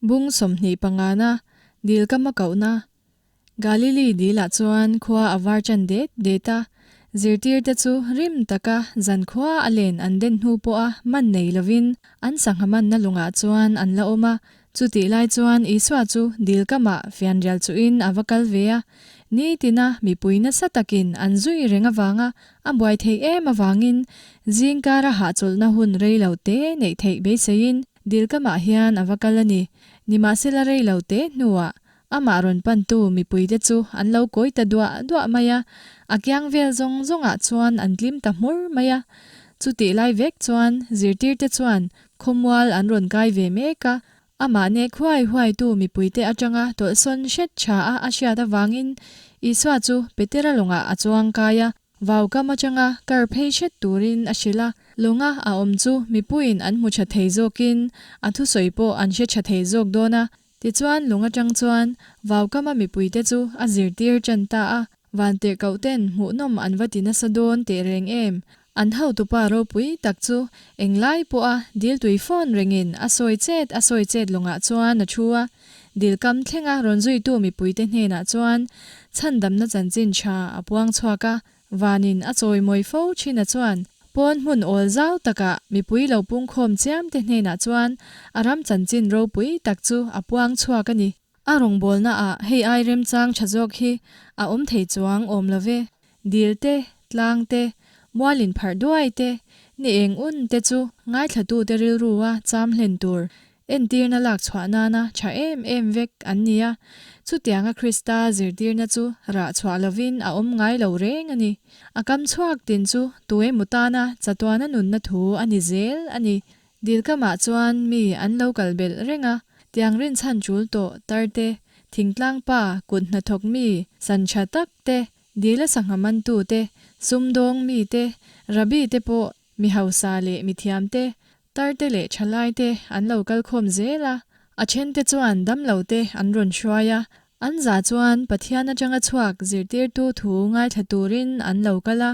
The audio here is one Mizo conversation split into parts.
Bung 25 na, Dil kama kohna. Galili dilah chuan khua a var ṭan det det a, zirtirte chu rim taka zan khua a len an den hnu pawha man nei lovin an sangha manna lungah chuan an la awm a. Chutih lai chuan Isua chu dil kamah fianrial chuhin a va kal ve a, nitina mipui nasa takin an zui reng avanga a buai theih em avangin zingkara hahchawlhna hun rei lo te neih theih beiseiin dil kamah hian a va kal a ni. Nimahsela rei lo te hnuah Amah rawn pantu mipuite chu an lo kawi ta duah duah mai a, a kiang vel zawng zawngah chuan an tlim ta hmur mai a. Chutih lai vek chuan zirtirte chuan khawmual an rawn kai ve mek a, amah nek huai huaitu mipuite atanga tawlhsawn hret tha a a hriat avangin Isua chu Petera lawngah a chuang kai a. Vaukam atanga kar phei hret turin a hrilh a, lawnga a awm chu mipuiin an hmu tha thei zawkin a thusawi pawh an hre tha thei zawk dawn a. Tichuan lung atang chuan Vaukama mipuite chu a zirtir tan ta a, Vantirhkoh ten hmuhnawm an va ti nasa dawn teh reng em? An hotupa ropui tak chu englai pawha dil tui fawn rengin a sawi chet a sawi chet lawngah chuan a thu a, dil kam thlenga rawn zuitu mipuite hnenah chuan chhandamna chanchin tha a puang chhuak a, Vanin a chawimawi fo thin a chuan pawn hmun awl zau takah mipui lo pungkhawm chiam te hnenah chuan a ram chanchin ropui tak chu a puang chhuak a ni. A rawngbawlna ah hei ai remchang tha zawk hi a awm thei chuang awm lo ve. Dil te, tlang te, mual in pharh duai te, ni eng un te chu ngaithlatu te rilru a cham hlen tur Entirna lak chhuah nana tha em em vek an ni a, chutianga Krista zirtirna chu rah chhuah lovin a awm ngai lo reng a ni. A kam chhuak tin chu tuemaw tana chatuana nunna thu a ni zel a ni. Dilkamah chuan mi an lo kal belh reng a, tiang rinchhan tul tawh tar te, thingtlang pa kut hnathawk mi san tha tak te, dila sangha mantu te, sumdawng mi te, rabbi te pawh mi hausa leh mi thiam te, Tarte leh thalaite an lo kal khawm zel a, a thente chuan damlote an rawn hruai a, an za chuan Pathian atanga chhuak zirtirtu thu ngaithla turin an lo kal a.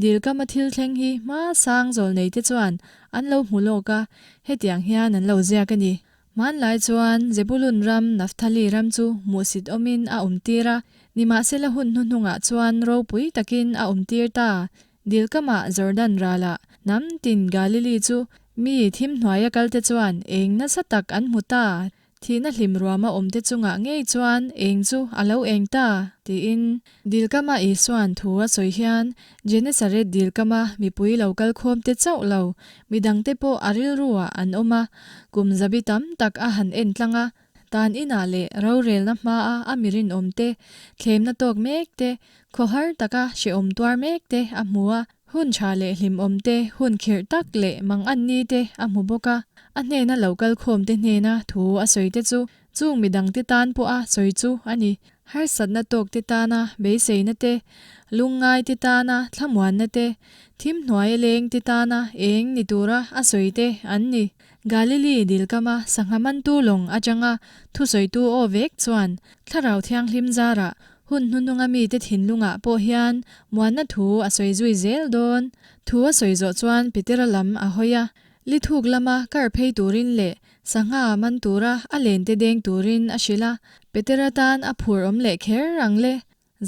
Dilkama thil thleng hi hma sang zawlneite chuan an lo hmu lawk a, hetiang hian an lo ziak a ni. Hmanlai chuan Zebulun ram Naphtali ram chu hmuhsit awmin a awmtir a, nimahsela hun hnuhnungah chuan ropui takin a awmtir ta. Dilkamah Jordan ralah hnam tin Galili chu mi thim hnuaia kalte chuan eng nasa tak an hmu ta, thihna hlim ruama awmte chungah ngei chuan eng chu a lo eng ta, tiin. Dilkama Isua'n thu a sawi hian Genesaret dilkama mipui lo kal khawmte chauh lo, midangte pawh a rilruah an awm a, kum zabi tam tak a han en tlang a, Tan inah leh rorelna hmaa a mi rinawmte, thlemna tawk mek te, khawhar taka hrehawm tuar mek te a hmu a, hun tha leh hlimawm te, hun khirh tak leh manganni te a hmu bawk a. A hnena lo kal khawmte hnena thu a sawi te chu chung midangte tan pawha sawi chu a ni. Harsatna tawk te tana beiseina te, lungngai te tana thlamuanna te, thim hnuaia leng te tana eng ni tura a sawi te an ni. Galili dilkama sangha mantu lawng atanga thusawitu aw vek chuan Thlarau Thianghlim zarah hun hnuhnunga mite thinlungah pawh hian muanna thu a sawi zui zel dawn. Thu a sawi zawh chuan Petera lam a hawi a, li thuk lama kar phei turin leh sangha man tura a lente deng turin a hrilh a, Petera tan a phur awm leh kher ang le.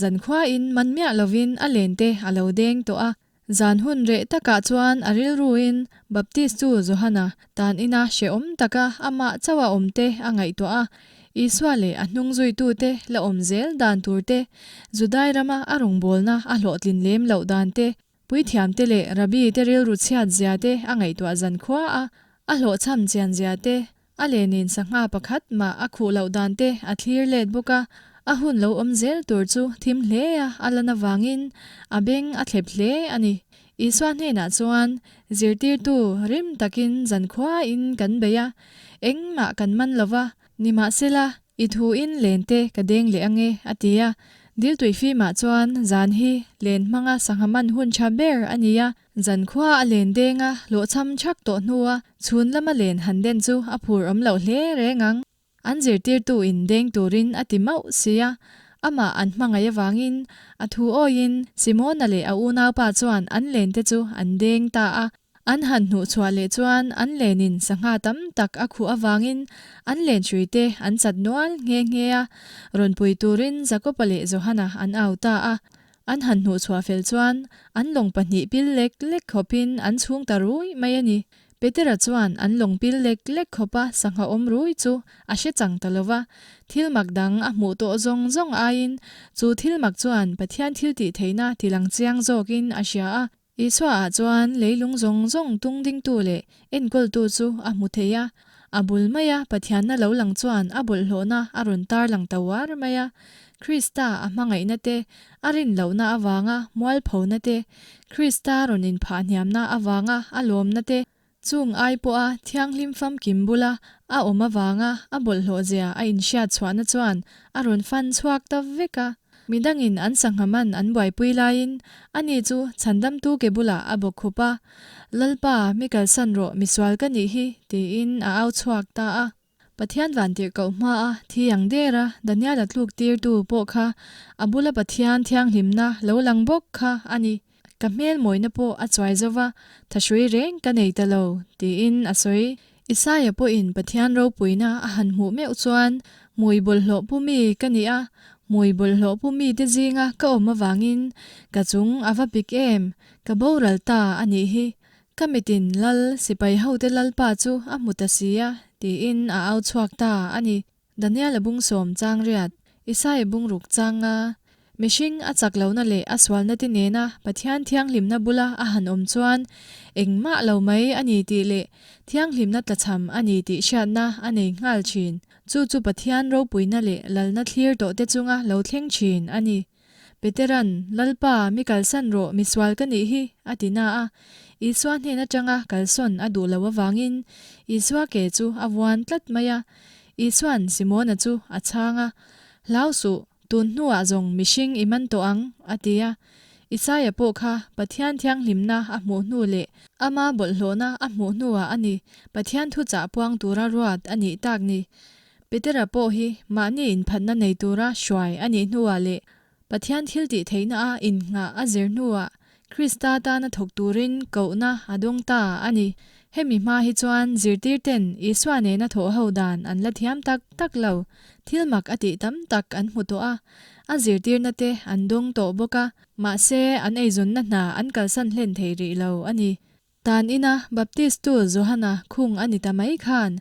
Zankhuain man miah lovin a lente a lo deng tawh a. Zan hun reh takah chuan a rilruin Baptist chu Johana tan ina hrehawm taka amah chauha awmte a ngaihtuah a. Isua leh a hnung zuitute la awm zel dan turte, Judai rama a rawngbawlna a hlawhtlin lem loh dan te, Puithiamte leh Rabbi te rilru chhiat zia te a ngaihtuah zan khua a, a hlawhchham chian zia te, a lenin sangha pakhat mah a khuh loh dan te a thlir let bawk a, a hun lo awm zel tur chu thim hle a a lan avangin a beng a thlep hle a ni. Isua hnenah chuan zirtirtu rim takin zankhuain kan bei a, engmah kan man lo va, nimahsela I thuin len te ka deng leh ange, a ti a. Diltui fimah chuan zan hi len hmanga sangha man hun tha ber a ni a. Zan khua a len deng a, hlawhchham chhak tawh hnua chhun lama len han den chu a phur awm loh hle reng ang. An zirtirtu in deng turin a ti mauh si a. Amah an hmangaih avangin a thu awiin Simona leh a unaupa chuan an len te chu an deng ta a. An han hnuh chhuah leh chuan an lenin sangha tam tak a khuh avangin an len hrui te an chat nual nghe nghe a, rawn pui turin Jakoba leh Johana an au ta a. An han hnuh chhuah fel chuan an lawng pahnih pil lek lek khawpin an chhung ta rui mai a ni. Petera chuan an lawng pil lek lek khawpa sangha awm rui chu a hre chang ta lo va, thil mak dang a hmuh tawh zawng zawng aiin chu thil mak chuan Pathian thil tih theihna tilang chiang zawkin a hria a. Isua-ah chuan leilung zawng zawng tung dingtu leh enkawltu chu a hmu thei a, a bul maia Pathianna lo lang chuan a bawlhhlawhna a rawn tar lang ta uar mai a. Krista a hmangaihna te, a rin lohna avanga mualphona te, Krista rawn inphah hniamna avanga a lawmna te, chung ai pawha thianghlim famkim bula a awm avanga a bawlhhlawh zia a inhriat chhuahna chuan a rawn fan chhuak ta vek a. Midangin an sangha man an buaipui laiin ani chu chhandamtu ke bulah a bawk khup a, Lalpa, mi kalsan rawh, misual ka nih hi, tiin a au chhuak ta a. Pathian vantirhkoh hmaa thi ang dera Daniela tluk tirtu pawh kha a bula Pathian thianghlimna lo lang bawk kha a ni. Ka hmel mawina pawh a chuai zo va, thahrui reng ka nei ta lo, tiin a sawi. Isaia pawhin Pathian ropuina a han hmuh meuh chuan, Hmui bawlhhlawh pu mi ka ni a, hmui bawlhhlawh pu mite zinga ka awm avangin ka chung a va pik em, ka boral ta a nih hi, Ka mitin lal sipai hote lalpa chu a hmu ta si a, tiin a au chhuak ta a ni. Daniel-a bung sawm chang riat, Isaia bung ruk chang nga. Mihring a chak lohna leh a sualna te nena Pathian thianghlimna bula a han awm chuan engmah lo mai a ni tih leh thianghlimna tlachham a ni tih hriatna a nei nghal thin. Chu chu Pathian ropuina leh lalna thlir tawhte chunga lo thleng thin a ni. Petera'n, Lalpa, mi kalsan rawh, mi sual ka nih hi, a ti na a. Isua hnen atanga kalsawn a duh loh avangin Isua ke chu a vuan tlat mai a. Isua'n Simona chu a chhang a, Hlau suh, tun hnuah zawng mihring i man tawh ang, a ti a. Isaia pawh kha Pathian thianghlimna a hmuh hnu leh ama bawlhhlawhna a hmuh hnuah a ni Pathian thuchah puang tura ruat a nih tak ni. Petera pawh hi mahni inphatna nei tura hruai a nih hnuah leh Pathian thil tih theihna a innghah a zir hnuah Krista tana thawk turin kohna a dawng ta a ni. Hemi hma hi chuan zirtirten Isua nena thawh ho dan an la thiam tak tak lo. Thil mak a tih tam tak an hmu tawh a, a zirtirna te an dawng tawh bawk a, mahse an eizawnna hna an kalsan hlen thei rih lo a ni. Tan ina Baptistu Johana khung a ni ta mai khan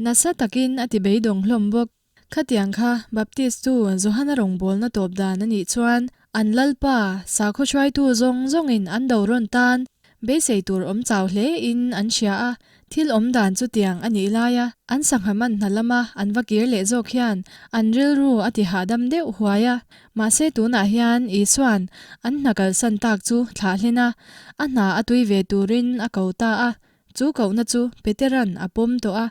nasa takin a ti beidawng hlawm bawk. Khatiang kha Baptistu Johana rawngbawlna tawp dan a nih chuan an Lalpa sakhaw hruaitu zawng zawngin an do rawn tan beisei tur awm chau hle in an hria a, thil awm dan chutiang a nih laia an sangha man hna lama an va kir leh zawk hian an rilru a ti hahdam deuh huai a. Mahse tunah hian Isua'n an hna kalsan tak chu thlah hlen a, a hna a tui ve turin a ko ta a. Chu kohna chu Petera'n a pawm tawh a,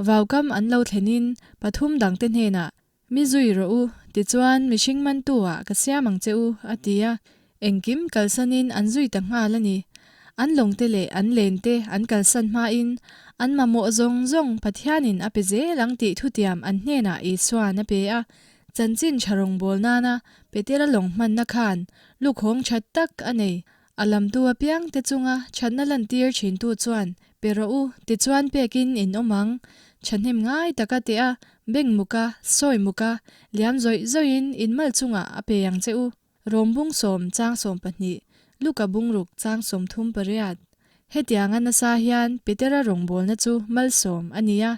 vaukam an lo thlenin pathum dangte hnenah, Mi zui rawh u, tichuan mihring mantu-ah ka siam ang che u, a ti a. Engkim kalsanin an zui ta nghal a ni. An lawngte leh an lente an kalsan hmain an mamawh zawng zawng Pathianin a pe zel ang tih thutiam an hnenah Isua'n a pe a. Chanchin tha rawngbâwl nana Petera lawng hmanna khan lukhawng tha tak a nei. A lamtu apiangte chunga thatna lantir thintu chuan, Pe rawh u, tichuan pekin in awm ang. Thahnem ngai taka teh a, beng muka, sawi muka, liam zawih zawihin in mal chungah a pe ang che u. Rawm bung sawm chang 12, Luka bungruk chang 38. Hetianga nasa hian Petera rawngbawlna chu malsawm a ni a,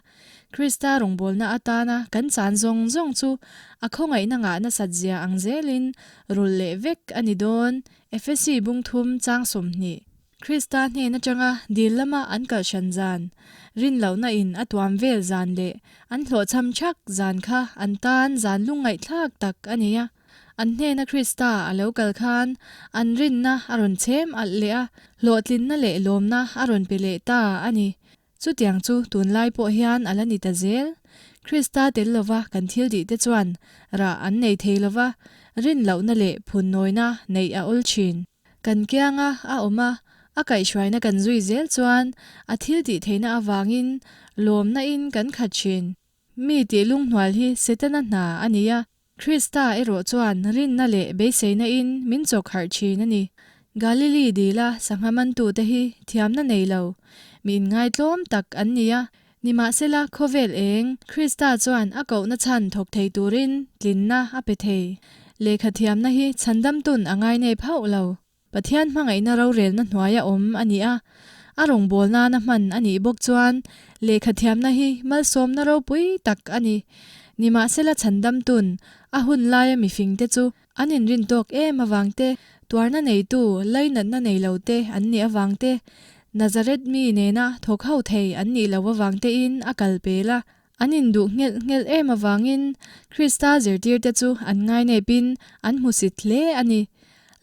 Krista rawngbawlna atana kan chan zawng zawng chu a khawngaihna ngah nasat zia ang zelin rulh leh vek a ni dawn, Efesi bung thum chang 20. Krista hnen atanga dil lama an kalhran zan, rinlohna in a tuam vel zan leh an hlawhchham thak zan kha an tan zan lungngaihthlak tak a ni a. An hnena Krista a lo kal khan an rinna a rawn chhem alh leh a, hlawhtlinna leh lawmna a rawn pe leh ta a ni. Chutiang chu tunlai pawh hian a la ni ta zel. Krista tel lova kan thil tih te chuan rah an nei thei lova, rin lohna leh phunnawina neih a awl thin. Kan kianga a awm a, a kaihhruaina kan zui zel chuan a thil tih theihna avangin lawmna in kan khat thin. Mi tih lunghnual hi Setana hna a ni a, Krista erawh chuan rinna leh beiseina in min chawk harh thin a ni. Galili dila sangha mantute hi thiamna nei lo, mi inngaitlawm tak an ni a. Nimahsela, khawvel eng, Krista chuan a kohna chhan thawk thei turin tlinna a pe thei. Lehkha thiamna hi chhandamtun a ngainep hauh lo. Pathian hmangaihna rorelna hnuaia awm a ni a, a rawngbâwl nâna hman a nih bawk chuan lehkha thiamna hi malsâwmna ropui tak a ni. Nimahsela chhandamtun a hun laia mifingte chu an inrin tâwk êm avâng te, tuarna neitu lainatna nei lo te an nih avâng te, Nazareth mi nêna thawk ho thei an nih loh avâng tein a kal pêl a. An induh nghelh nghelh em avangin Krista zirtirte chu an ngainepin an hmusit hle a ni.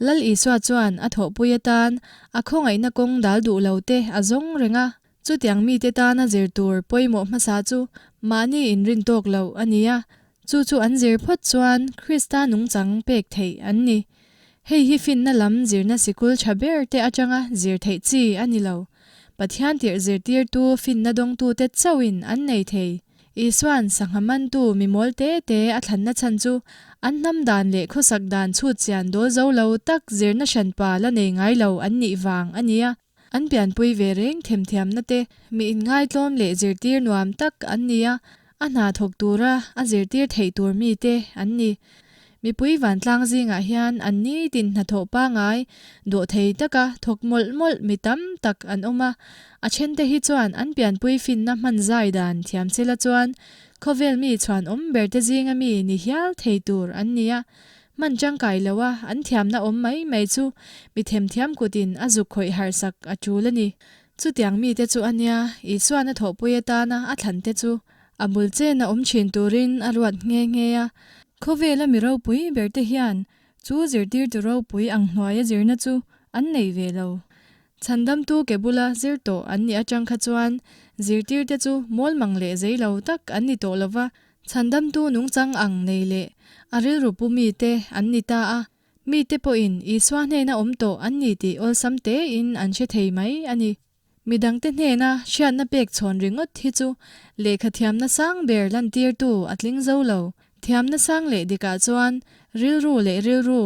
Lal Isua chuan a thawhpui atan a khawngaihna kawng dal duh lo te a zawng reng a. Chutiang mite tana zir tur pawimawh hmasa chu mahni inrin tawk loh a ni a, chu chu an zir phawt chuan Krista nungchang pek theih an ni. Hei hi finna lam zirna sikul tha ber te atanga zir theih chi a ni lo. Pathian tirh zirtirtu finna dawngtute chauhin an nei thei. Isua'n sangha mantu mi mawl te te a thlanna chhan chu an hnam dan leh khawsak dan chhut chian dawl zo lo tak zirna hranpa la nei ngai lo an nih vang a nia. An pianpui ve reng themthiamna te mi inngaitlawm leh zirtir nuam tak an ni a, a hna thawk tura a zirtir theih tur mite an ni. Mipui vantlang zingah hian an nitin hnathawh pangai dawhthei taka thawk mawlh mawlh mi tam tak an awm a, a thente hi chuan an pianpui finna hman zai dan thiam sela chuan khawvel mi chhuan awm berte zinga mi ni hial thei tur an ni a, hman tangkai loa an thiamna awm mai mai chu mi themthiam kutin a zuk khawih harhsak a tul a ni. Chutiang mite chu a nia, Isuan a thawhpui atana a thlante chu a bul chen a awm thin turin a ruat nghe nghe a. Khawvela mi ropui berte hian chu zirtirtu ropui ang hnuaia zirna chu an nei ve lo. Chhandamtu ke bula zir tawh an nih atang kha chuan zirtirte chu mawlmang leh zei lo tak an ni tawh lova, chhandamtu nungchang ang nei leh a rilru pu mite an ni ta a. Mite pawhin Isua hnena awm tawh an ni tih awlsam tein an hre thei mai a ni. Midangte hnena hriatna pek chhawn ringawt hi chu lehkha thiamna sang ber lantirtu a tling zo lo. Thiamna sang leh dikah chuan rilru leh rilru,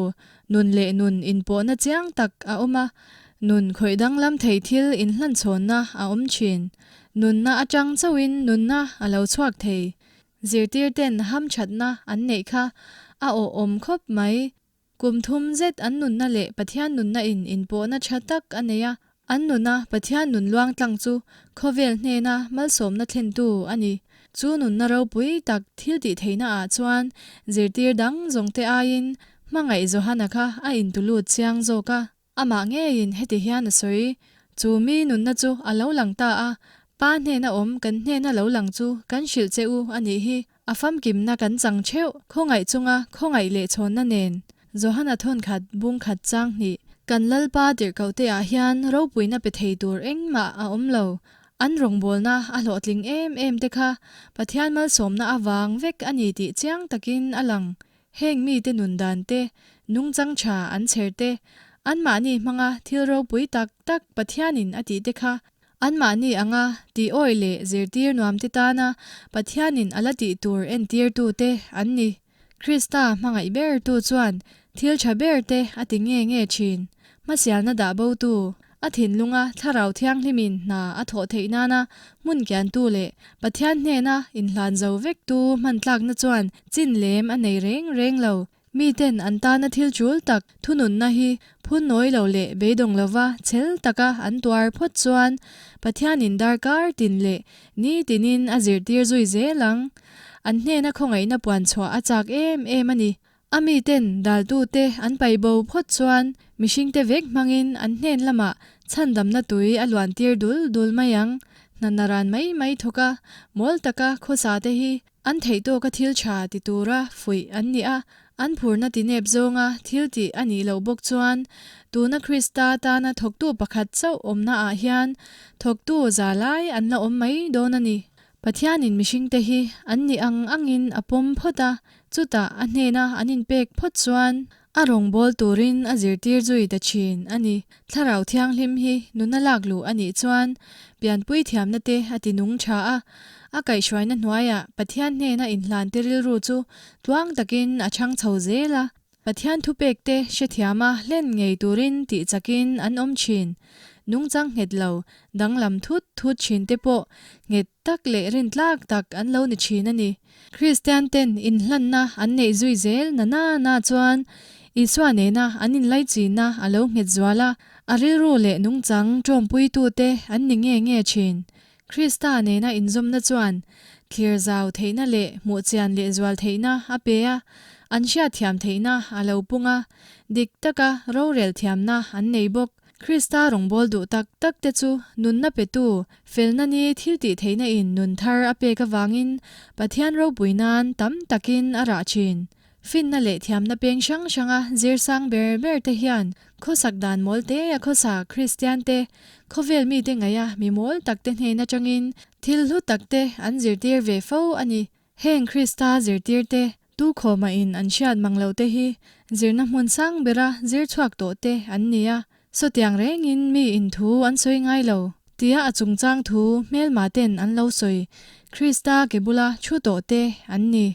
nun leh nun inpawhna chiang tak a awm a, nun khawih danglam thei thil inhlanchhawnna a awm thin. Nunna atang chauhin nunna a lo chhuak thei. Zirtirten hamthatna an neih kha a awhawm khawp mai. Kum thum zet an nunna leh Pathian nunna in inpawhna tha tak a nei a, an nuna Pathian nun luang tlang chu khawvel hnena malsawmna thlentu a ni. Chu nunna ropui tak thil tih theihna ah chuan zirtir dang zawngte aiin hmangaih Johana kha a intulut chiang zawk a. Amah ngeiin heti hian a sawi, Chu mi nunna chu a lo lang ta a, Pa hnena awm kan hnena lo lang chu kan hrilh che u a nih hi. A famkimna kan chang theuh, khawngaih chunga khawngaih leh chhawnna nen. Johana thawnkhat bung khat chang hnih. Kan Lalpa tirhkohte ah hian ropuina pe thei tur engmah a awm lo. An rawngbawlna a hlawhtling em em te kha Pathian malsawmna avang vek a ni tih chiang takin a lang. Heng mite nun dan te, nungchang tha an chher te, anmahni hmanga thil ropui tak tak Pathianin a tih te kha anmahni anga tih awih leh zirtir nuam te tana Pathianin a la tih tur entirtu te an ni. Krista hmangaih bertu chuan thil tha ber te a ti nge nge thin. Hmasialna dah botu, a thinlunga Thlarau Thianghlimin hna a thawh theih nana hmun kiantu leh Pathian hnena inhlan zo vektu hman tlakna chuan chin lem a nei reng reng lo. Miten an tana thil tul tak thununna hi phunnawi lo leh beidawng lova chhel taka an tuar phawt chuan Pathianin darkar tin leh ni tinin a zirtir zui zel ang. An hnena khawngaihna puan chhuah a chak em em a ni. A miten daltute an paih bo phawt chuan mihringte vek hmangin an hnen lamah chhandamna tui a luantir dul dul mai ang. Hna naran mai mai thawk a, mawl taka khawsa te hi an theih tawka thil tha ti tura fuih an ni a, an phurna ti nep zawnga thil tih a nih loh bawk chuan tuna Krista tana thawktu pakhat chauh awmna ah hian thawktu za lai an la awm mai dawn a ni. Pathianin mihringte hi an nih ang angin a pawm phawt a, chutah a hnena an inpek phawt chuan a rawngbâwl turin a zirtir zui ta thin a ni. Thlarau Thianghlim hi nuna lak luh a nih chuan pianpui thiamna te a ti nung tha a, a kaihhruaina hnuaiah Pathian hnena inhlante rilru chu tluang takin a chhang chho zel a. Pathian thupekte hrethiama hlen ngei turin tih chakin an awm thin. Nungchang nghet lo, danglam thut thut thinte pawh nghet tak leh rintlak tak an lo ni thin a ni. Kristian ten inhlanna an neih zui zel na na na chuan Isua nena an inlaichinna a lo nghet zual a, a rilru leh nungchang tawmpuitute an ni nge nge thin. Krista nena inzawmna chuan thlir zau theihna leh hmuh chian lehzual theihna a pe a, an hriatthiam theihna a lo pung a, dik taka rorel thiamna an nei bawk. Krista rawngbâwl duh tak takte chu nunna petu, felna ni thiltih theihna in nun thar a pek avangin Pathian ropui nan tam takin a rah thin. Finna leh thiamna peng hrang hranga zir sang ber ber te hian khawsak dan mawl te a khawsa Kristian te, khawvel mite ngaih a mi mawl tak te hnen atangin thil hlu tak te an zirtir ve fo a ni. Heng Krista zirtir te, tu khawmah in an hriat mang loh te hi zirna hmun sang bera zir chhuak tawh te an ni a, sawtiang rengin mi in thu an sawi ngai lo tia a chungchang thu hmelma ten an lo sawi Krista ke bula thu tawh te an ni.